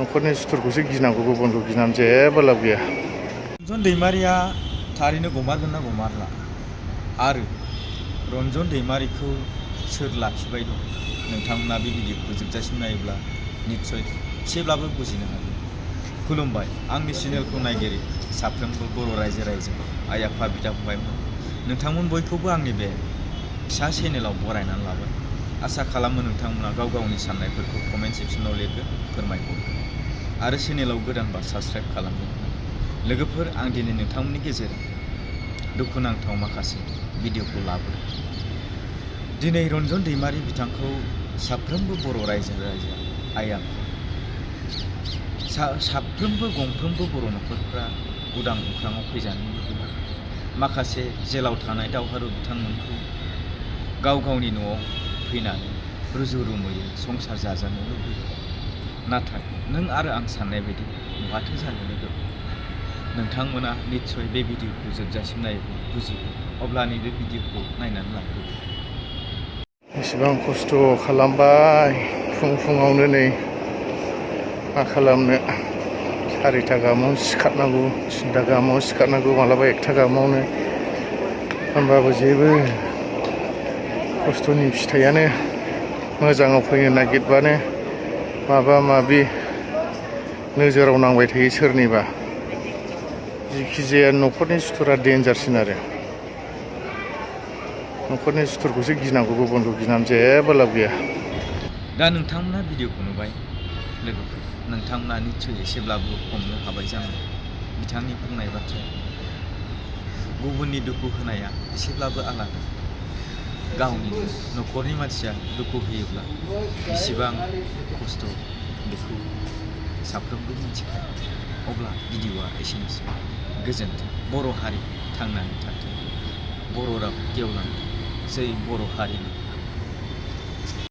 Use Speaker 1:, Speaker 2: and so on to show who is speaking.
Speaker 1: न'खरनि सुथुरखौसो गिनांगौ, गुबुनखौ गिनानै जेबो लाब गैया।
Speaker 2: रन्जन दैमारिया थारैनो गमारगोन ना गमारला, आरो रन्जन दैमारिखौ सोर लाखिबाय दं? नोंथांमोना बे भिडिअखौ जोबजासिम नायोब्ला निस्सय एसेब्लाबो बुजिनो हागोन। खुलुमबाय आंनि चेनेलखौ नायगिरि साफ्रोमबो बर' रायजो राजा, आइ आफा, बिदा फंबायमोन, नोंथांमोन बयखौबो आंनि बे फिसा चेनेलाव बरायनानै लाबाय। आसा खालामो नोंथांमोना गाव गावनि साननायफोरखौ कमेन्ट सेक्सनाव लिरगोन, फोरमायहरगोन आरो चेनेलाव गोदानबा साबस्क्राइब खालामगोन। लोगोफोर, आं दिनै नोंथांमोननि गेजेराव दुखुनांथाव माखासे भिडिअखौ लाबोदों। दिनै रन्जन दैमारि बिथांखौ साफ्रोमबो बर' रायजो राजा, आइ आफा, साफ्रोमबो गंफ्रोमबो बर' न'खरफ्रा उदां अख्राङाव फैजानो लुबैयो। माखासे जेलाव थानाय दावहारु बिथांमोनखौ गाव गावनि न'आव फैनानै रुजु रुमुयै संसार जाजानो लुबैयो। नाथाय नों आरो आं साननाय बायदि माथो जानो लोगो। नोंथांमोना निस्सय बे भिडिअखौ जोबजासिम नायोब्ला बुजिगोन। अब्ला नैबे भिडिअखौ नायनानै लाग्रोदो।
Speaker 1: बेसेबां खस्थ' खालामबाय फुङावनो, नै मा खालामनो, 4टा गाहामाव सिखारनांगौ, 3टा गाहामाव सिखारनांगौ, मालाबा 1टा गाहामावनो। होनबाबो जेबो खस्थ'नि फिथाइयानो मोजाङाव फैनो नागिरबानो माबा माबि नोजोराव नांबाय थायो सोरनिबा। जिखिजाया न'खरनि सुथुरा डेन्जारसिन आरो। न'खरनि सुथुरखौसो गिनांगौ, गुबुनखौ गिनानै जेबो लाब गैया।
Speaker 2: दा नोंथांमोना भिडिअखौ नुबाय लोगोफोर, नोंथांमोना निस्सय एसेब्लाबो हमनो हाबाय जानांगौ बिथांनि बुंनाय बाथ्राया। गुबुननि दुखु होनाया एसेब्लाबो आलादा, गावनि न'खरनि मानसिया दुखु होयोब्ला बेसेबां खस्थ' बेखौ साफ्रोमबो मिथिखायो। अब्ला भिडिअआ एसेनोसै। गोजोन्थों। बर' हारि थांनानै थाथों, बर' राव गेवलांथों। जै बर' हारिनि